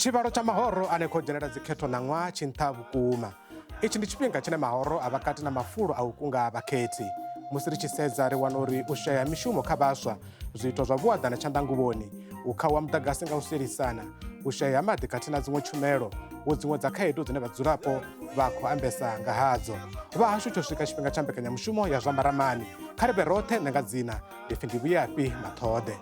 Tshivhalo tsha mahoro ane khou dzhenela dzikhetho ṋaṅwaha tshi nṱha vhukuma. Itshi ndi tshifhinga tshine mahoro a vha kati na mafulo a u kunga vhakhethi. Musi ri tshi sedza ri wana uri u shaya mishumo kha vhaswa, zwiito zwa vhuaḓa na tshanḓanguvhoni, u khauwa muḓagasi nga u sielisana, u shaya ha maḓi khathihi na dziṅwe tshumelo hu dziṅwe dza khaedu dzine vhadzulapo vha khou ambesa nga hadzo. Vha hashu tsho swika tshifhinga tsha mbekanyamushumo ya zwa maramani. Kha ri vhe roṱhe nṋe nga dzina ndi pfi ndi Vhuyafhi Maṱhoḓe.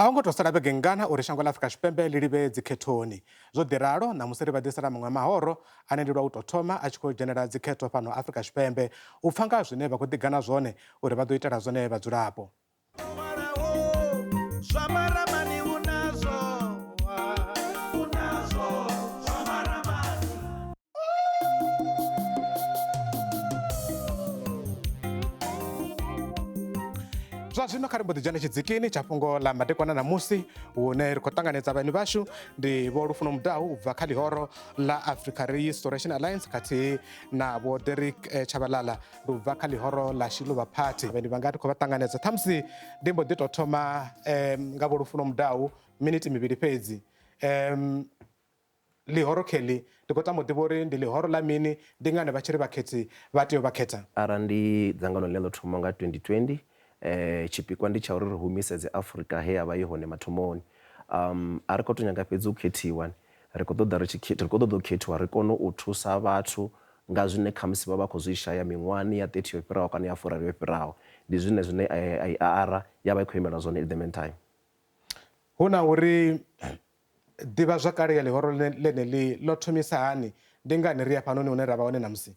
A ho ngo tou sala vhege nngana uri shango ḽa Afrika Tshipembe ḽi livhe dzikhethoni. Zwo ḓi ralo, ṋamusi ri vha ḓisela maṅwe mahoro ane ndi lwa u tou thoma a tshi khou dzhenela dzikhetho fhano Afrika Tshipembe u pfa nga ha zwine vha khou ḓigana zwone uri vha ḓo itela zwone vhadzulapo. Zwa zwino kha ri mbo ḓi dzhena tshidzikini tsha fhungo ḽa madekwana ṋamusi hune ri khou ṱanganedza vhaeni vhashu ndi Vho Lufuno Mudau u bva kha ḽihoro ḽa Africa Restoration Alliance khathihi na Vho Derek eh, Tshabalala ndi u bva kha ḽihoro ḽa Shiluva Party. Vhaeni vhanga ri khou vha ṱanganedza ṱhamusi ndi mbo ḓi tou thoma nga Vho Lufuno Mudau miniti mivhili fhedzi. Ḽihoro kheḽi, ndi khou tama u ḓivha uri ndi ḽihoro ḽa mini, ndi ngani vha tshi ri vhakhethi vha tea u vha khetha? Ara ndi dzangano ḽine ḽo thoma nga 2020, tshipikwa ndi tsha uri ri humisedze Afrika he ya vha i hone mathomoni. A ri khou tou nyaga fhedzi u khethiwa, ri khou ṱoḓa ri tshi ri khou ṱoḓa u khethiwa ri kone u thusa vhathu nga zwine khamusi vha vha khou zwi shaya miṅwahani ya 30 yo fhiraho kana ya furaru yo fhiraho. Ndi zwine zwine AR ya vha i khou imela zwone in the meantime. Hu na uri Ḓivhazwakale ya ḽihoro ḽeneḽi ḽo thomisa hani? Ndi ngani ri hafhanoni hune ra vha hone ṋamusi?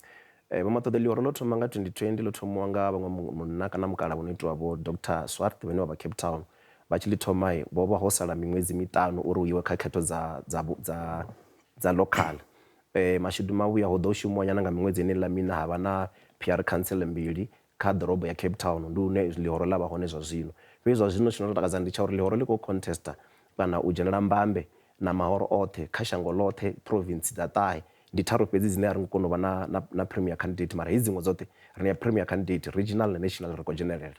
Vho Maṱoḓe, Ḽihoro ḽo thoma nga 2020, ḽo thomiwa nga vhaṅwe munna kana mukalaha vho no itiwa Vho Doctor Swart vhane vha vha Cape Town. Vha tshi ḽi thoma vho vha ho sala miṅwedzi miṱanu uri hu iwe kha khetho dza dza dza dza local. Mashudu mavhuya ho ḓo shumiwa nyana nga miṅwedzi yeneiḽa miṋa ha vha na PR council mbili kha ḓorobo ya Cape Town, ndi hune ḽihoro ḽa vha hone zwa zwino. Fhedzi zwa zwino tshi no tou takadza ndi tsha uri ḽihoro ḽi khou contester kana u dzhenela mbambe na mahoro oṱhe kha shango ḽoṱhe, province dza ṱahe. Ndi tharu fhedzi dzine a ri ngo kona u vha na, na, na premier candidate mara hedzi dziṅwe dzoṱhe ri na premier candidate, regional na national ri khou dzhenelela.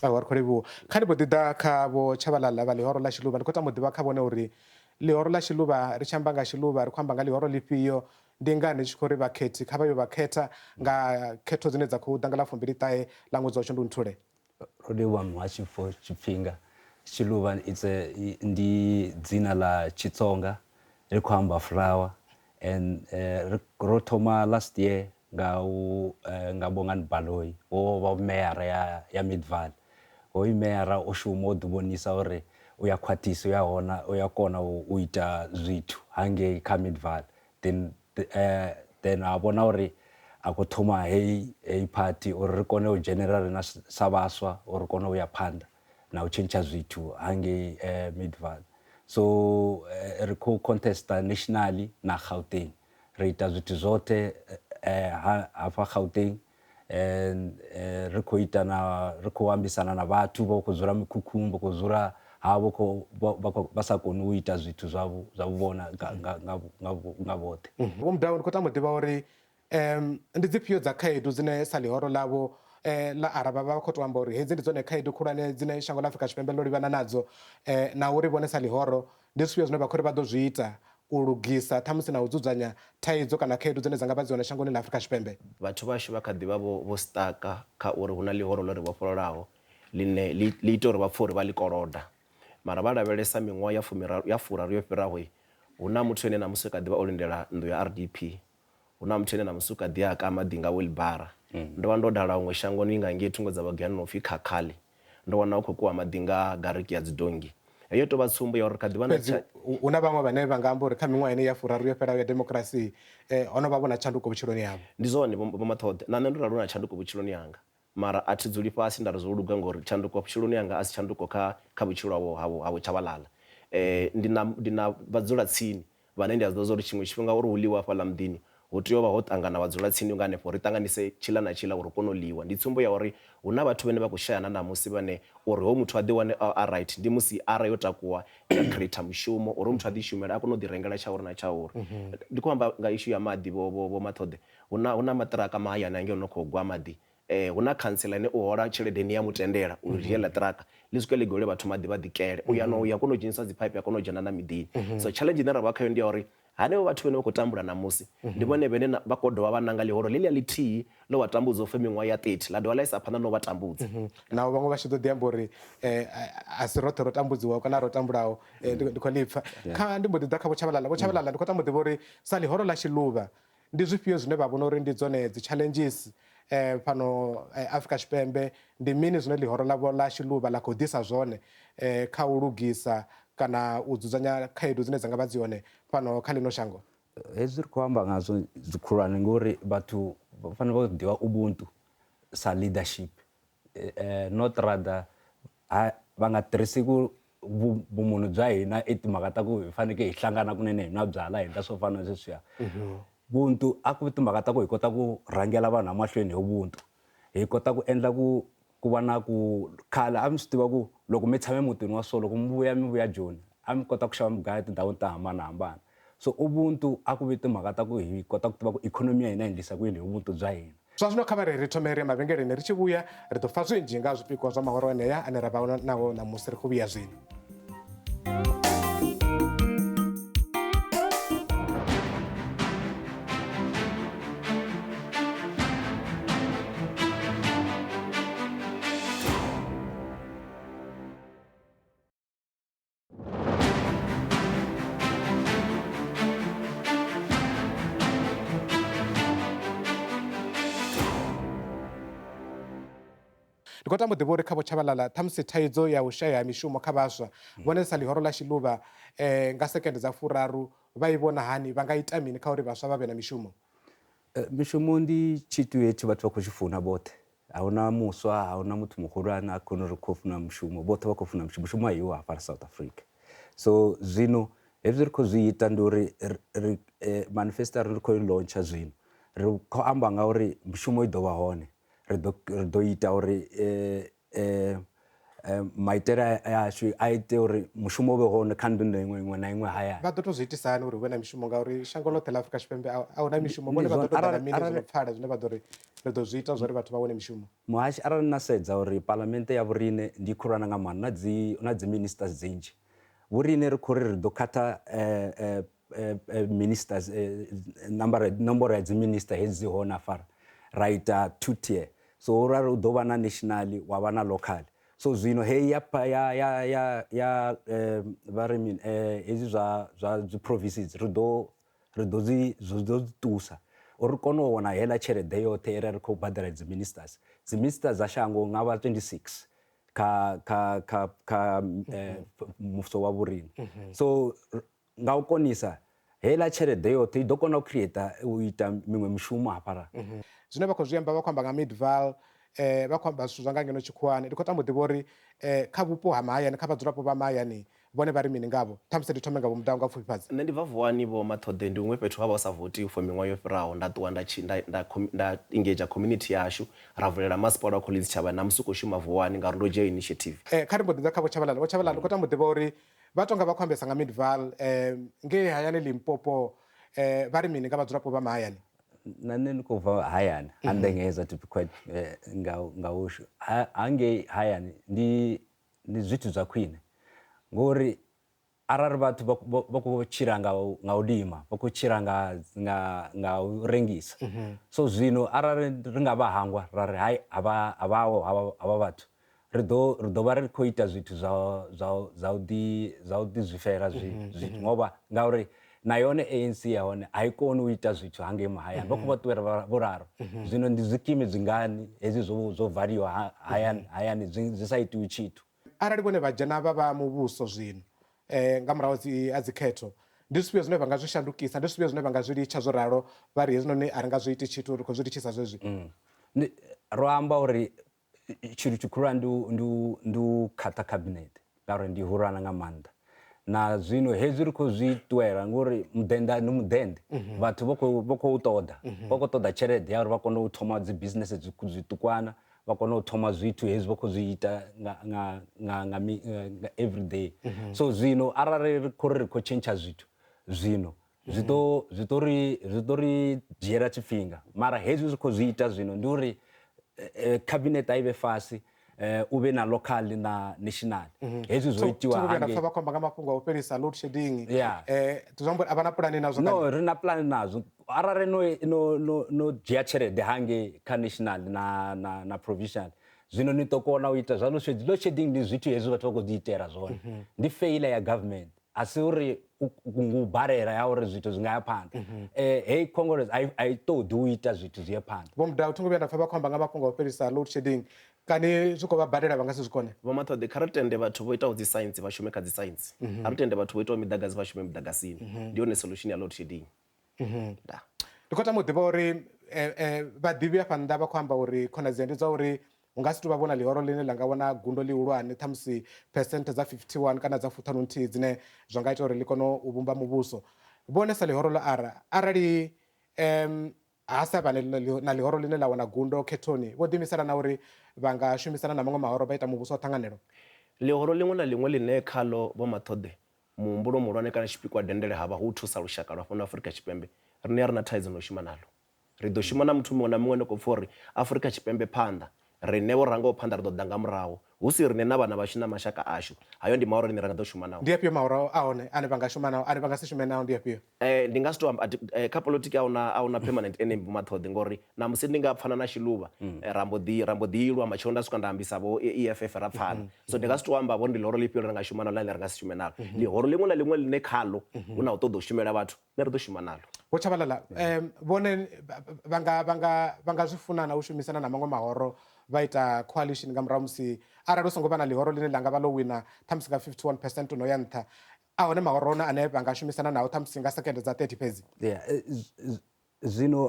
Aiwa ri khou livhuwa. Kha ndi mbo ḓi ḓa kha Vho Tshabalala vha ḽihoro ḽa Tshiluvha. Ndi khou tama u ḓivha kha vhone uri ḽihoro ḽa Tshiluvha ri tshi amba nga Tshiluvha ri khou amba nga ḽihoro ḽifhio, Ndi ngani ni tshi khou ri vhakhethi kha vha yo vha khetha nga khetho dzine dza khou ḓa nga ḽa 29 ḽa ṅwedzi wa Shundunthule? Ro livhuwa muhasho for tshifhinga. Tshiluva it's a, ndi dzina ḽa Tshitsonga ri khou amba flower and ro thoma last year nga u nga Bongani Baloyi wo vha meyara ya ya Midvaal. Hoyu meyara o shuma o ḓi vhonisa uri u ya khwaṱhisa u ya hona u ya kona u ita zwithu hangei kha Midvaal. Then then a vhona uri a khou thoma heyi heyi party uri ri kone u dzhenelela rina sa vhaswa uri ri kone u ya phanḓa na u tshentsha zwithu hangei Midvaal. So ri khou contesta nationally na Gauteng, ri ita zwithu zwoṱhe hafha Gauteng ri khou ita na ri khou ambisana na vhathu vho khou dzula mikhukhuni vho khou dzula ha vho khou vha sa koni u ita zwithu zwavho zwa vhona nga vhoṱhe. Vho Mudau, ndi khou tama u ḓivha uri ndi dzifhio dza khaedu dzine sa ḽihoro ḽavho ḽa aravha vha khou tou amba uri hedzi ndi dzone khaedu khulwane dzine shango ḽa Afrika Tshipembe ḽo livhana nadzo na uri vhone sa ḽihoro Ndi zwifhio zwine vha khou ri vha ḓo zwi ita u lugisa ṱhamusi na u dzudzanya thaidzo kana khaedu dzine dza nga vha dzi hone shangoni ḽa Afrika Tshipembe? Vhathu vhashu vha kha ḓi vha vho vho stuck kha uri hu na ḽihoro ḽo ri vhofhololaho ḽine ḽi ḽi ita uri vha pfe uri vha ḽi koloda. Mara vha lavhelesa miṅwaha ya fumiraru ya furaru yo fhiraho hu na muthu ane ṋamusi u kha ḓi vha o lindela nnḓu ya RDP. Hu na muthu ane ṋamusi u kha ḓi a ka maḓi nga wheelbarrow. Ndo vha ndo dala huṅwe shangoni nga ngei thungo dza vha Giyani no pfi Khakhali. Ndo wana hu khou kiwa maḓi nga gariki ya dzidonngi. Heyo i tou vha tsumbo ya uri ri kha ḓi vha na Fhedzi hu na vhaṅwe vhane vha nga amba uri kha miṅwaha yeneyi ya furaru yo fhelaho ya demokirasi ho no vha vho na tshanduko vhutshiloni havho. Ndi zwone Vho Maṱhoḓe, na nṋe ndo ralo na tshanduko vhutshiloni hanga. Mara a thi dzuli fhasi nda ri zwo luga ngori tshanduko vhutshiloni hanga a si tshanduko kha kha vhutshilo havho havho havho Tshabalala. Ndi na ndi na vhadzulatsini vhane ndi a zwi ḓivha zwa uri tshiṅwe tshifhinga uri hu ḽiwe hafhaḽa muḓini Hu tea u vha ho ṱangana vhadzulatsini nga hanefho, ri ṱanganise tshiḽa na tshiḽa uri hu kone u ḽiwa. Ndi tsumbo ya uri hu na vhathu vhane vha khou shaya na ṋamusi vhane uri hoyu muthu a ḓi wane a right ndi musi ara yo takuwa ya creator mushumo uri muthu a ḓi shumela a kone u ḓi rengela tsha uri na tsha uri. Ndi khou amba nga issue ya maḓi vho Maṱhoḓe, hu na maṱiraka mahayani hangei no khou gwa maḓi. Hu na khantsela ine u hola tshelede ine ya mu tendela uri dzhie ḽa ṱiraka ḽi swike ḽi gwele vhathu maḓi vha ḓikele. U ya no ya kona u dzhenisa dzi phaiphi a kona u dzhena na miḓini. So challenge ine ra vha khayo ndi ya uri hanevho vhathu vhane vha khou tambula ṋamusi ndi vhone vhane vha khou dovha vha nanga ḽihoro ḽeḽia ḽithihi ḽo vha tambudza for miṅwaha ya 30 ḽa dovha ḽa isa phanḓa na u vha tambudza. Naho vhaṅwe vha tshi ḓo ḓi amba uri a si roṱhe ro tambudziwaho kana ro tambulaho, ndi khou ḽi pfa. Kha ndi mbo ḓi ḓa kha Vho Tshabalala. Vho Tshabalala, ndi khou tama u ḓivha uri sa ḽihoro ḽa Tshiluvha ndi zwifhio zwine vha vhona uri ndi dzone dzi challenges fhano Afrika Tshipembe, ndi mini zwine ḽihoro ḽavho ḽa Tshiluvha ḽa khou ḓisa zwone kha u lugisa kana u dzudzanya khaedu dzine dza nga vha dzi hone fhano kha ḽino shango? Hezwi ri khou amba ngazwo zwi khulwane ngori vhathu vha fanela u ḓivha Ubuntu sa leadership, not rather vha nga tirhisi ku vumunhu bya hina i timhaka ta ku hi fanekele hi hlangana kunene hi nwa byala hi endla swo fana na sweswiya. Vuntu a ku vi timhaka ta ku hi kota ku rhangela vanhu emahlweni hi vuntu, hi kota ku endla ku ku va na ku khale a mi swi tiva ku loko mi tshame mutini wa so loko mi vuya mi vuya Joni a mi kota ku xava mugayo etindhawini to hambanahambana. So ubuntu a ku vi timhaka ta ku hi kota ku tiva ku ikhonomi ya hina yi endlisa ku yini hi vuntu bya hina. Zwa zwino kha vha ri ri thome ri ye mavhengeleni, ri tshi vhuya ri ḓo pfa zwinzhi nga ha zwipikwa zwa mahoro enea ane ra vha nao ṋamusi. Ri khou vhuya zwino. Ndi khou tama u ḓivha uri kha Vho Tshabalala ṱhamusi thaidzo ya u shaya ha mishumo kha vhaswa vhone sa ḽihoro ḽa Tshiluvha nga sekende dza furaru vha i vhona hani, vha nga ita mini kha uri vhaswa vha vhe na mishumo? Mishumo ndi tshithu hetshi vhathu vha khou tshi funa vhoṱhe, a huna muswa a huna muthu muhulwane a koni uri khou funa mushumo, vhoṱhe vha khou funa mushumo, mushumo a iwo hafha South Africa. So zwino hezwi ri khou zwi ita ndi uri ri manifesto ri khou i launcher zwino, ri khou amba nga uri mishumo i ḓo vha hone, ri ḓo ri ḓo ita uri maitele ashu a ite uri mushumo u vhe hone kha nnḓu iṅwe iṅwe na iṅwe hayani. Vha ḓo tou zwi itisa hani uri hu vhe na mishumo ngauri shango ḽoṱhe ḽa Afrika Tshipembe a hu na mishumo, vhone vha ḓo tou ḓa na mini zwi no pfala zwine vha ḓo ri ri ḓo zwi ita zwa uri vhathu vha wane mishumo? Muhashi, arali na sedza uri palamennde ya vhoriṋe ndi khulwane nga maanḓa, na dzi na dzi ministers dzinzhi, vhoriṋe ri khou ri ri ḓo khatha ministers nomboro ya dzi minister hedzi dzi hone afara ra ita two tier, so ra ri u ḓo vha na national wa vha na local. So zwino heyi ya ya ya ya ya vha ri mini hezwi zwa zwa dzi provinces ri ḓo ri ḓo dzi zwi ḓo dzi ṱusa uri ri kone u wana heiḽa tshelede yoṱhe ire ri khou badela dzi ministers. Dzi ministers dza shango nga vha 26 kha kha kha kha muvhuso wa vhoriṋe. So nga u konisa heiḽa tshelede yoṱhe i ḓo kona u creator u ita miṅwe mishumo hafhaḽa. Zwine vha khou zwi amba vha khou amba nga Midvaal, vha khou amba zwithu zwa nga ngeno tshikhuwani. Ndi khou tama u ḓivha uri kha vhupo ha mahayani, kha vhadzulapo vha mahayani vhone vha ri mini ngavho. Ṱhamusi ndi thome nga Vho Mudau nga u pfufhifhadza. Nṋe ndi bva Vuwani Vho Maṱhoḓe, ndi huṅwe fhethu ha vha hu sa votiwi for miṅwaha yo fhiraho. Nda ṱuwa nda tshi nda nda nda engage community yashu ra vulela masipala wa Collins Chabane ṋamusi u khou shuma Vuwani ngauri ndo dzhia initiative. Kha ri mbo ḓi ḓa kha Vho Tshabalala. Vho Tshabalala, ndi khou tama u ḓivha uri vha tonga vha khou ambesa nga Midvaal ngei hayani Limpopo, vha ri mini nga vhadzulapo vha mahayani? Na nṋe ndi khou bva hayani ha Ndengeza to be quite nga nga ushu hangei hayani ndi ndi zwithu zwa khwine ngori arali vhathu vha khou tshila nga nga u lima vha khou tshila nga nga nga u rengisa so zwino arali ri nga vha hangwa ra ri hai havha havhaho havha vhathu ri ḓo ri ḓo vha ri khou ita zwithu zwa zwa zwa u ḓi zwa u ḓi zwifhela zwi zwithu ngoba ngauri na yone ANC ya hone a i koni u ita zwithu hangei mahayani vha khou vha ṱuwela vhoralo. Zwino ndi zwikimi zwingani hezwi zwo zwo valiwa hayani hayani zwi zwi sa itiwi tshithu. Arali vhone vha dzhena vha vha muvhuso zwino nga murahu ha dzikhetho, ndi zwifhio zwine vha nga zwi shandukisa, ndi zwifhio zwine vha nga zwi litsha zwo ralo vha ri hezwinoni a ri nga zwi iti tshithu ri khou zwi litshisa zwezwi? Ro amba uri tshithu tshihulwane ndi u khatha cabinet ngauri ndi hulwana nga maanḓa. Na zwino hezwi ri khou zwi ṱuwela ngori mudenda ndi mudende, vhathu vha khou vha khou ṱoḓa, vha khou ṱoḓa tshelede ya uri vha kone u thoma dzi business zwiṱukwana, vha kone u thoma zwithu hezwi vha khou zwi ita nga nga nga nga nga everyday. So zwino arali ri khou ri ri khou tshentsha zwithu zwino zwi ḓo zwi ḓo ri zwi ḓo ri dzhiela tshifhinga, mara hezwi zwi khou zwi ita zwino ndi uri cabinet a i vhe fhasi, u vhe na local na national. Hezwi zwo itiwa hangei. Nda pfa vha khou amba nga mafhungo a u fhelisa load shedding. Zwi amba uri a vha na pulane nazwo? No, ri na pulane nazwo. Arali no no no no dzhia tshelede hangei kha national na na na provincial, zwino ni ḓo kona u ita zwa load shedding. Load shedding ndi zwithu hezwi vhathu vha khou ḓi itela zwone, ndi failure ya government, a si uri u balela ya uri zwithu zwi nga ya phanḓa. Heyi Congress a i ṱoḓi u ita zwithu zwi ye phanḓa. Vho Mudau, thi ngo vhuya nda pfa vha khou amba nga mafhungo a u fhelisa load shedding, kani zwi khou vha badela vha nga si zwi kone? Vho Maṱhoḓe, kha ri tende vhathu vho itaho dzi science vha shume kha dzi science, a ri tende vhathu vho itaho miḓagasi vha shume miḓagasini. Ndi yone solution ya load shedding. Ndi khou tama u ḓivha uri vhaḓivhi afha nnḓa vha khou amba uri khonadzeo ndi dza uri hu nga si tou vha vhona ḽihoro ḽine ḽa nga wana gundo ḽihulwane, ṱhamusi phesenthe dza 51 kana dza 51 dzine zwa nga ita uri ḽi kone u vhumba muvhuso. Vhone sa ḽihoro ḽa ARA, arali ha sa vha na ḽihoro ḽine ḽa wana gundo khethoni, vho ḓiimisela na uri vha nga shumisana na maṅwe mahoro vha ita muvhuso wa ṱhanganelo? Ḽihoro ḽiṅwe na ḽiṅwe ḽine khaḽo Vho Maṱhoḓe muhumbulo muhulwane kana tshipikwa dendele ha vha hu u thusa lushaka lwa fhano Afrika Tshipembe, riṋe a ri na thaidzo na u shuma naḽo. Ri ḓo shuma na muthu muṅwe na muṅwe ane khou pfa uri Afrika Tshipembe phanḓa, riṋe vho rangaho phanḓa ri ḓo ḓa nga murahu, hu si riṋe na vhana vhashu na mashaka ashu. Hayo ndi mahoro ane ra nga ḓo shuma nao. Ndi afhio mahoro a hone ane vha nga shuma nao, ane vha nga si shume nao ndi afhio? Ndi nga si tou amba, kha polotiki a huna permanent enemy Vho Maṱhoḓe, ngori ṋamusi ndi nga pfana na Shiluvha ra mbo ḓi ra mbo ḓi lwa, matshelo nda swika nda ambisa vho EFF ra pfana. So ndi nga si tou amba vho ndi ḽihoro ḽifhio ḽine ra nga shuma nalo na ḽine ra nga si shume nalo. Ḽihoro ḽiṅwe na ḽiṅwe ḽine khaḽo hu na u ṱoḓa u shumela vhathu, nṋe ri ḓo shuma nalo. Vho Tshabalala, vhone vha nga vha nga vha nga zwi funa na u shumisana na maṅwe mahoro vha ita coalition nga murahu musi arali hu songo vha na ḽihoro ḽine ḽa nga vha ḽo wina ṱhamusi nga 51 percent no ya nṱha, a hone mahoro one ane vha nga shumisana nao ṱhamusi nga sekende dza 30 fhedzi? Yeah, zwino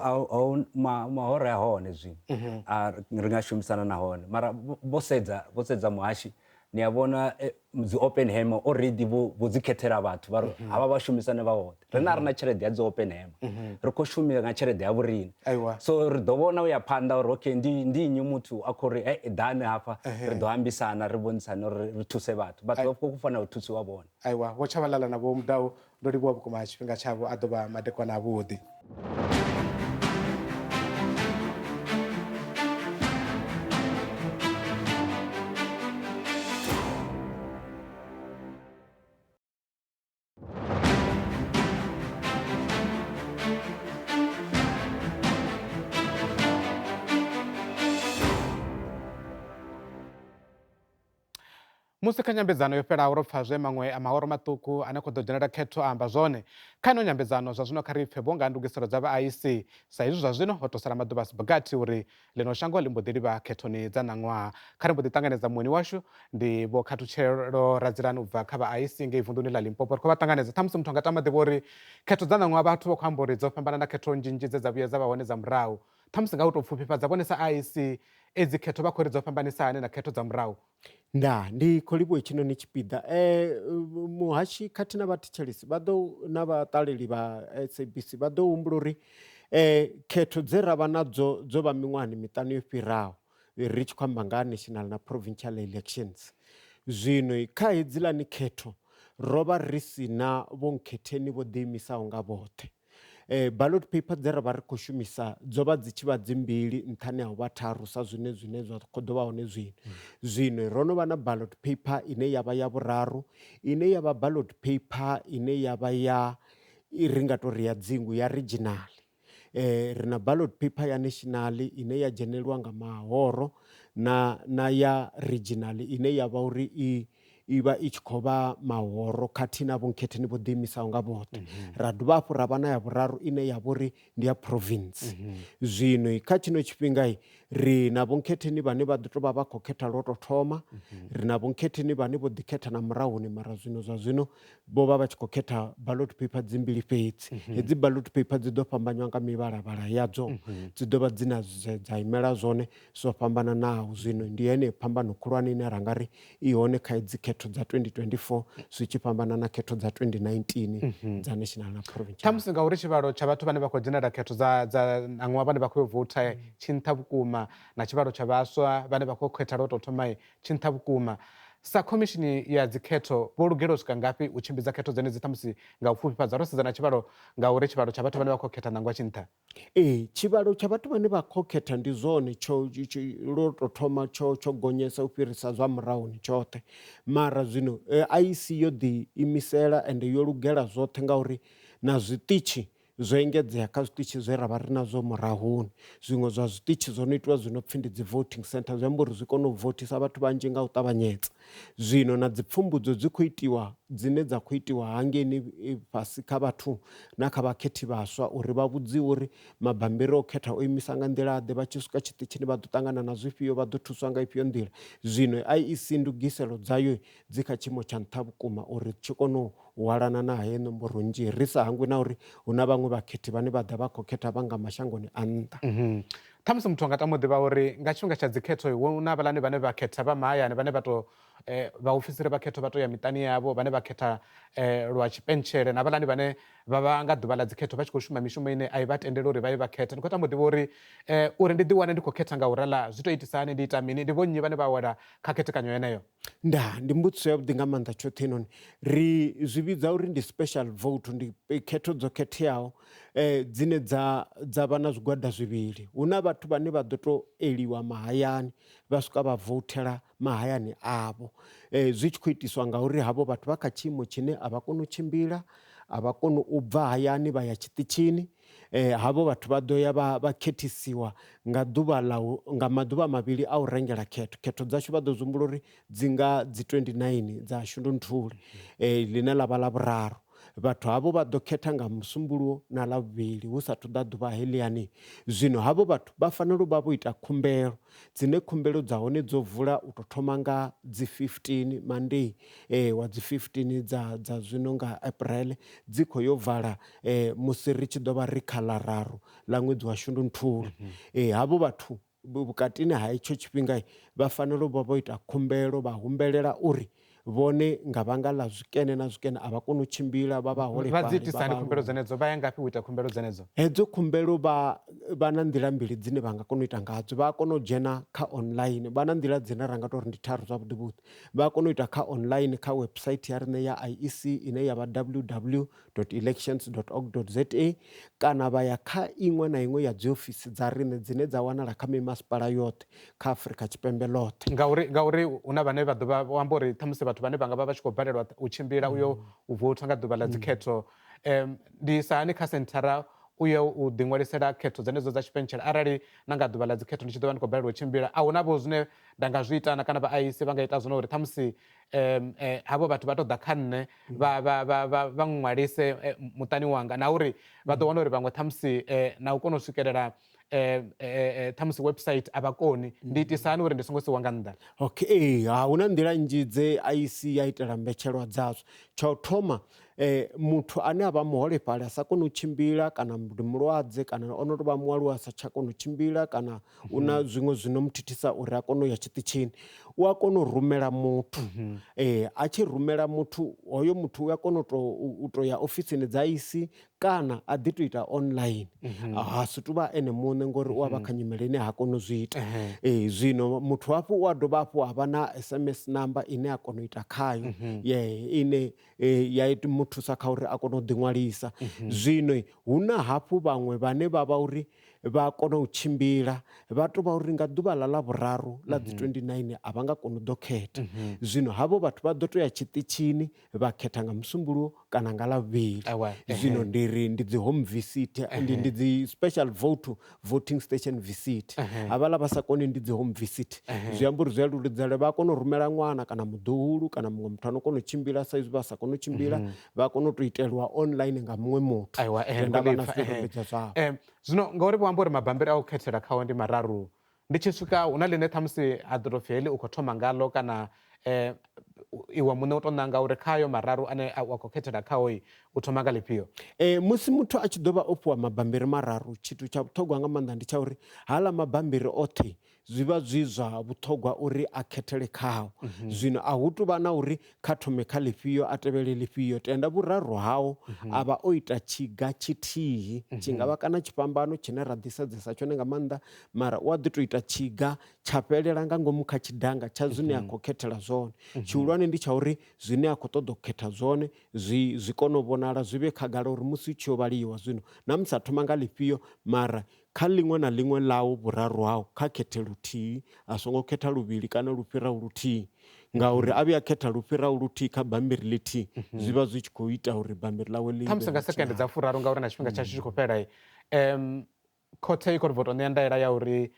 mahoro a hone zwino a ri nga shumisana na hone, mara vho sedza vho sedza muhashi ni a vhona dzi open hammer already vho dzi khethela vhathu vha ri havha vha shumisane vha vhoṱhe. Riṋe a ri na tshelede ya dzi open hammer, ri khou shumisa nga tshelede ya vhoriṋe. So ri ḓo vhona u ya phanḓa uri okay ndi ndi nnyi muthu a khou ri hey ḓani hafha ri ḓo ambisana ri vhonisane uri ri thuse vhathu. Vhathu vha khou fanela u thusiwa vhone. Aiwa, Vho Tshabalala na Vho Mudau, ndo livhuwa vhukuma tshifhinga tshavho, a ḓo vha madekwana avhuḓi. Musi kha nyambedzano yo fhelaho ro pfa zwe maṅwe a mahoro maṱuku ane khou ḓo dzhenela khetho a amba zwone. Kha ino nyambedzano zwa zwino kha ri pfe vho nga ndugiselo dza vha IEC sa izwi zwa zwino ho tou sala maḓuvha a si gathi uri ḽino shango ḽi mbo ḓi livha khethoni dza ṋaṅwaha. Kha ri mbo ḓi ṱanganedza mueni washu, ndi Vho Khathutshelo Radzilani u bva kha vha IEC ngei vunḓuni ḽa Limpopo. Ri khou vha ṱanganedza. Ṱhamusi muthu a nga tama ḓivha uri khetho dza ṋaṅwaha vhathu vha khou amba uri dzo fhambana na khetho nnzhi-nnzhi dze dza vhuya dza vha hone dza murahu. Ṱhamusi nga u tou pfufhifhadza vhone sa IEC edzi khetho vha khou ri dzo fhambanisa hani na khetho dza murahu? Ndaa, ndi khou livhuwa hetshinoni tshipiḓa. Muhashi khathihi na vhathetshelesi vha ḓo na vhaṱaleli vha SABC vha ḓo humbula uri khetho dze ra vha nadzo dzo vha miṅwahani miṱanu yo fhiraho ri tshi khou amba nga ha national na provincial elections. Zwino kha hedziḽani khetho ro vha ri si na vhonkhetheni vho ḓiimisaho nga vhoṱhe. Ballot paper dze ra vha ri khou shumisa dzo vha dzi tshi vha dzi mbili nṱhani ha u vha tharu sa zwine zwine zwa khou ḓo vha hone zwino. Zwino ro no vha na ballot paper ine ya vha ya vhuraru ine ya vha ballot paper ine ya vha ya ri nga tou ri ya dzingu ya regional. Ri na ballot paper ya national ine ya dzhenelwa nga mahoro na na ya regional ine ya vha uri i i vha i tshi khou vha mahoro khathihi na vhonkhetheni vho ḓiimisaho nga vhoṱhe. Ra dovha hafhu ra vha na ya vhuraru ine ya vha uri ndi ya province. Zwino kha tshino tshifhinga Ri na vhonkhetheni vhane vha ḓo tou vha vha khou khetha lwo tou thoma, ri na vhonkhetheni vhane vho ḓi khetha na murahuni mara zwino zwa zwino vho vha vha tshi khou khetha ballot paper dzi mbili fhedzi. Hedzi ballot paper dzi ḓo fhambanywa nga mivhalavhala yadzo, dzi ḓo vha dzi na zwe dza imela zwone zwo fhambananaho. Zwino ndi yeneyo phambano khulwane ine ra nga ri i hone kha hedzi khetho dza 2024 zwi tshi fhambana na khetho dza 2019 dza national na provincial. Khamusi ngauri tshivhalo tsha vhathu vhane vha khou dzhenela khetho dza dza ṋaṅwaha vhane vha khou yo voutha tshi nṱha vhukuma na tshivhalo tsha vhaswa vhane vha khou khetha lwa u tou thoma tshi nṱha vhukuma. Sa khomishini ya dzikhetho vho lugela u swika ngafhi u tshimbidza khetho dzenedzi ṱhamusi nga u pfufhifhadza ro sedza na tshivhalo ngauri tshivhalo tsha vhathu vhane vha khou khetha ṋaṅwaha tshi nṱha? Ee, tshivhalo tsha vhathu vhane vha khou khetha ndi zwone tsho lwo tou thoma tsho tsho gonyesa u fhirisa zwa murahuni tshoṱhe mara zwino IEC yo ḓi imisela ende yo lugela zwoṱhe ngauri na zwiṱitshi zwo engedzea kha zwiṱitshi zwe ra vha ri nazwo murahuni. Zwiṅwe zwa zwiṱitshi zwo no itiwa zwi no pfhi ndi dzi voting centre zwi amba uri zwi kone u vothisa vhathu vhanzhi nga u ṱavhanyedza. Zwino na dzi pfumbudzo dzi khou itiwa dzine dza khou itiwa hangeini fhasi kha vhathu na kha vhakhethi vhaswa uri vha vhudziwe uri mabammbiri a u khetha o imisa nga nḓila ḓe, vha tshi swika tshiṱitshini vha ḓo ṱangana na zwifhio, vha ḓo thuswa nga ifhio nḓila. Zwino IEC ndugiselo dzayo dzi kha tshiimo tsha nṱha vhukuma uri tshi kone u hwalana na heyo nomboro nnzhi, ri sa hangwi na uri hu na vhaṅwe vhakhethi vhane vha ḓa vha khou khetha vha nga mashangoni a nnḓa. Ṱhamusi muthu a nga tama u ḓivha uri nga tshifhinga tsha dzikhetho hu na havhaḽani vhane vha khetha vha mahayani vhane vha tou vhaofisiri vha khetho vha tou ya miṱani yavho, vhane vha khetha lwa tshipentshele na havhaḽani vhane vha vha nga ḓuvha ḽa dzikhetho vha tshi khou shuma mishumo ine a i vha tendeli uri vha ye vha khethe. Ndi khou tama u ḓivha uri uri ndi ḓiwane ndi khou khetha nga u rala zwi tou itisa hani, ndi ita mini, ndi vhonnyi vhane vha wela kha khethekanyo yeneyo? Ndaa, ndi mbudziso yavhuḓi nga maanḓa tshoṱhe heinoni. Ri zwi vhidza uri ndi special vote, ndi khetho dzo khetheaho dzine dza dza vha na zwigwada zwivhili. Hu na vhathu vhane vha ḓo tou eliwa mahayani vha swika vha voutela mahayani avho zwi tshi khou itiswa ngauri havho vhathu vha kha tshiimo tshine a vha koni u tshimbila, a vha koni u bva hayani vha ya tshiṱitshini. Havho vhathu vha ḓo ya vha vha khethisiwa nga ḓuvha ḽa u nga maḓuvha mavhili a u rengela khetho. Khetho dzashu vha ḓo zwi humbula uri dzi nga dzi 29 dza Shundunthule ḽine ḽa vha Ḽavhuraru. Vhathu havho vha ḓo khetha nga Musumbuluwo na Ḽavhuvhili hu sathu ḓa ḓuvha heḽiani. Zwino havho vhathu vha fanela u vha vho ita khumbelo dzine khumbelo dza hone dzo vula u tou thoma nga dzi 15 Monday wa dzi 15 dza dza zwino nga April dzi khou yo vala musi ri tshi ḓo vha ri kha ḽararu ḽa ṅwedzi wa Shundunthule. Havho vhathu vhukatini ha itsho tshifhinga vha fanela u vha vho ita khumbelo vha humbelela uri vhone nga vhanga ḽa zwikene na zwikene a vha koni u tshimbila vha vhaholefhali. Vha dzi itisa hani khumbelo dzenedzo? Vha ya ngafhi u ita khumbelo dzenedzo? Hedzo khumbelo vha vha na nḓila mbili dzine vha nga kona u ita ngadzo. Vha a kona u dzhena kha online, vha na nḓila dzine ra nga tou ri ndi tharu zwavhuḓi vhuḓi. Vha a kona u ita kha online kha website ya riṋe ya IEC ine ya vha www elections org za kana vha ya kha iṅwe na iṅwe ya dziofisi dza riṋe dzine dza wanala kha mimasipala yoṱhe kha Afrika Tshipembe ḽoṱhe. Ngauri, ngauri hu na vhane vha ḓo vha vho amba uri ṱhamusi vhathu vhane vha nga vha vha tshi khou balelwa u tshimbila u yo u voutha nga ḓuvha ḽa dzikhetho ndi isa hani kha senthara u yo u ḓiṅwalisela khetho dzenedzo dza tshipentshela arali na nga ḓuvha ḽa dzikhetho ndi tshi ḓo vha ndi khou balelwa u tshimbila a hu na vho zwine nda nga zwi ita na kana vha IEC vha nga ita zwone uri ṱhamusi havho vhathu vha tou ḓa kha nṋe vha vha vha vha vha ṅwalise muṱani wanga na uri vha ḓo wana uri vhaṅwe ṱhamusi na u kona u swikelela ṱhamusi website a vha koni ndi itisa hani uri ndi songo siwa nga nnḓa? Okay, ee ha hu na nḓila nnzhi dze IEC ya itela mbetshelwa dzazwo. Tsha u thoma muthu ane a vha muholefhali a sa koni u tshimbila kana ndi mulwadze kana o no tou vha mualuwa a sa tsha kona u tshimbila kana u na zwiṅwe zwi no mu thithisa uri a kone u ya tshiṱitshini u a kona u rumela muthu a tshi rumela muthu hoyo muthu u a kona u tou u tou ya ofisini dza IEC kana a ḓi tou ita online ha si tou vha ene muṋe ngori u a vha kha nyimele ine ha koni u zwi ita. Zwino muthu hafhu u a dovha hafhu ha vha na SMS number ine a kona u ita khayo ine ya mu thusa kha uri a kone u ḓiṅwalisa. Zwino hu na hafhu vhaṅwe vhane vha vha uri vha kona u tshimbila vha tou vha uri nga ḓuvha ḽa Ḽavhuraru ḽa dzi 29 a vha nga koni u ḓo khetha. Zwino havho vhathu vha ḓo tou ya tshiṱitshini vha khetha nga Musumbuluwo kana nga Ḽavhuvhili. Zwino ndi ri ndi dzi home visit, ndi, ndi dzi special vote voting station visit. Havhaḽa vha sa koni ndi dzi home visit. Zwi amba uri zwi a leludzela vha a kona u rumela ṅwana kana muḓuhulu kana muṅwe muthu ano kona u tshimbila sa izwi vha sa koni u tshimbila vha kona u tou itelwa online nga muṅwe muthu. Aiwa, Tenda ndo vha na ḽi pfa, zwidodombedzwa zwavho. Zwino ngauri vho amba uri mabambiri a u khethela khao ndi mararu, Ndi tshi swika hu na ḽine ṱhamusi ha ḓo tou pfhi heḽi u khou thoma ngaḽo kana iwe muṋe u tou ṋanga uri kha ayo mararu ane wa khou khethela khao u thoma nga ḽifhio? Musi muthu a tshi ḓo vha o fhiwa mabambiri mararu, tshithu tsha vhuṱhogwa nga maanḓa ndi tsha uri haaḽa mabambiri oṱhe zwi vha zwi zwa vhuṱhogwa uri a khethele khao. Zwino a hu tuvha na uri kha thome kha ḽifhio a tevhele ḽifhio, tenda vhuraru hao a vha o ita tshiga tshithihi, tshi nga vha kana tshifhambano tshine ra ḓi sedzesa tshone nga maanḓa, mara u a ḓi tou ita tshiga tsha fhelela nga ngomu kha tshidanga tsha zwine a khou khethela zwone. Tshihulwane ndi tsha uri zwine a khou ṱoḓa u khetha zwone zwi kone u vhonala, zwi vhe khagala uri musi hu tshi yo vhaliwa zwino na musi a thoma nga ḽifhio, mara kha ḽiṅwe na ḽiṅwe ḽau vhuraru hau kha khethe luthihi, a songo khetha luvhili kana lu fhiraho luthihi, ngauri a vhuya khetha lu fhiraho luthihi kha bammbiri ḽithihi zwi vha zwi tshi khou ita uri bammbiri ḽawe ḽi Ṱhamusi nga sekende dza furaru ngauri na tshifhinga tshashu tshi khou fhela, khothe i khou ri tou ṋea ndaela ya uri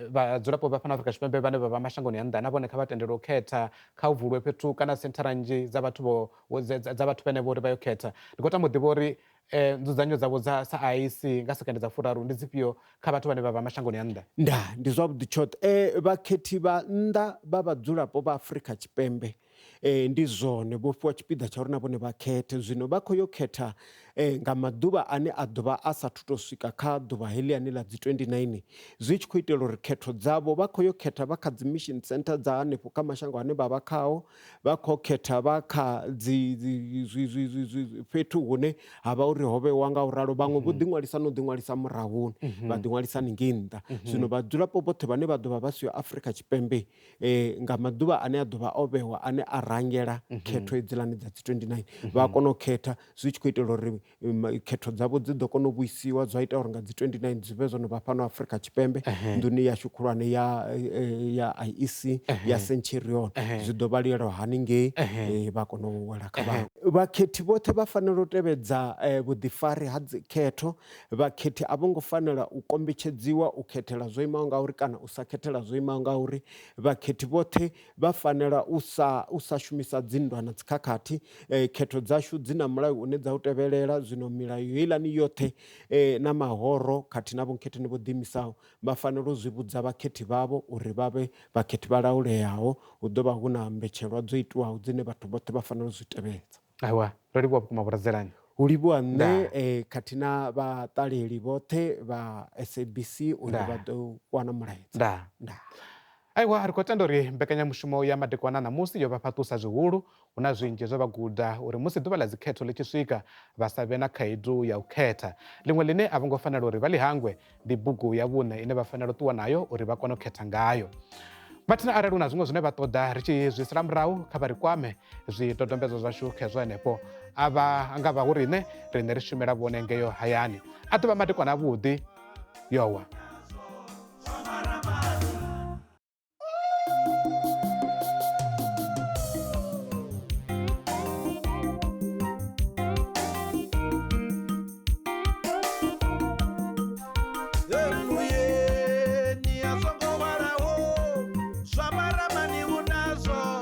vhadzulapo vha fhano Afrika Tshipembe vhane vha vha mashangoni a nnḓa na vhone kha vha tendelwe u khetha, kha hu vulwe fhethu kana senthara nnzhi dza vhathu vho dza vhathu vhenevho uri vha yo khetha. Ndi khou tama u ḓivha uri nzudzanyo dzavho dza sa IEC nga sekende dza furaru ndi dzifhio kha vhathu vhane vha vha mashangoni a nnḓa? Nda ndi zwavhuḓi tshoṱhe. Vhakhethi vha nnḓa vha vhadzulapo vha Afrika Tshipembe ndi zwone vho fhiwa tshipiḓa tsha uri na vhone vha khethe. Zwino vha khou yo khetha nga maḓuvha ane a ḓo vha a sathu to swika kha ḓuvha heḽiani ḽa dzi 29, zwi tshi khou itela uri khetho dzavho vha khou yo khetha vha kha dzi mission center dza hanefho kha mashango ane vha vha khao, vha khou khetha vha kha dzi dzi fhethu hune ha vha uri ho vhewa nga u ralo. Vhaṅwe vho ḓiṅwalisa no ḓiṅwalisa murahuni, vha ḓiṅwalisa haningei nnḓa. Zwino vhadzulapo vhoṱhe vhane vha ḓo vha vha siho Afrika Tshipembe nga maḓuvha ane a ḓo vha o vhewa ane a rangela khetho hedziḽani dza dzi 29, vha kona u khetha zwi tshi khou itela uri khetho dzavho dzi ḓo kona u vhuisiwa, zwa ita uri nga dzi 29 dzi vhe zwo no vha fhano Afrika Tshipembe nḓuni yashu khulwane ya IEC ya Centurion, zwi ḓo vhalelwa haningei vha kona u wela kha vhaṅwe. Vhakhethi vhoṱhe vha fanela u tevhedza vhuḓifari ha dzi khetho. Vhakhethi a vho ngo fanela u kombetshedziwa u khethela zwo imaho nga uri kana u sa khethela zwo imaho nga uri. Vhakhethi vhoṱhe vha fanela u sa u sa shumisa dzinndwa na dzikhakhathi. Khetho dzashu dzi na mulayo une dza u tevhelela, zwino milayo heiḽani yoṱhe na mahoro khathihi na vhonkhetheni vho ḓiimisaho vha fanela u zwi vhudza vhakhethi vhavho uri vha vhe vhakhethi vha lauleaho. Hu ḓo vha hu na mbetshelwa dzo itiwaho dzine vhathu vhoṱhe vha fanela u zwi tevhedza. Aiwa, ro livhuwa vhukuma Vho-Radzelani. Hu livhuwa nṋe khathihi na vhaṱaleli vhoṱhe vha SABC uri vha ḓo wana mulaedza. Ndaa. Ndaa. Aiwa, ri khou tenda uri mbekanyamushumo ya madekwana ṋamusi yo vha fhaṱusa zwihulu. Hu na zwinzhi zwe vha guda uri musi ḓuvha ḽa dzikhetho ḽi tshi swika vha sa vhe na khaedu ya u khetha. Ḽiṅwe ḽine a vho ngo fanela uri vha ḽi hangwe ndi bugu ya vhuṋe ine vha fanela u ṱuwa nayo uri vha kone u khetha ngayo. Mathina arali hu na zwiṅwe zwine vha ṱoḓa ri tshi zwi sala murahu, kha vha ri kwame zwidodombedzwa zwashu khezwo henefho. A vha nga vha hu riṋe, riṋe ri shumela vhone ngeyo hayani. A ḓo vha madekwana avhuḓi. Yowa. Muyeni a songo hwalaho zwa maramani hu nazwo.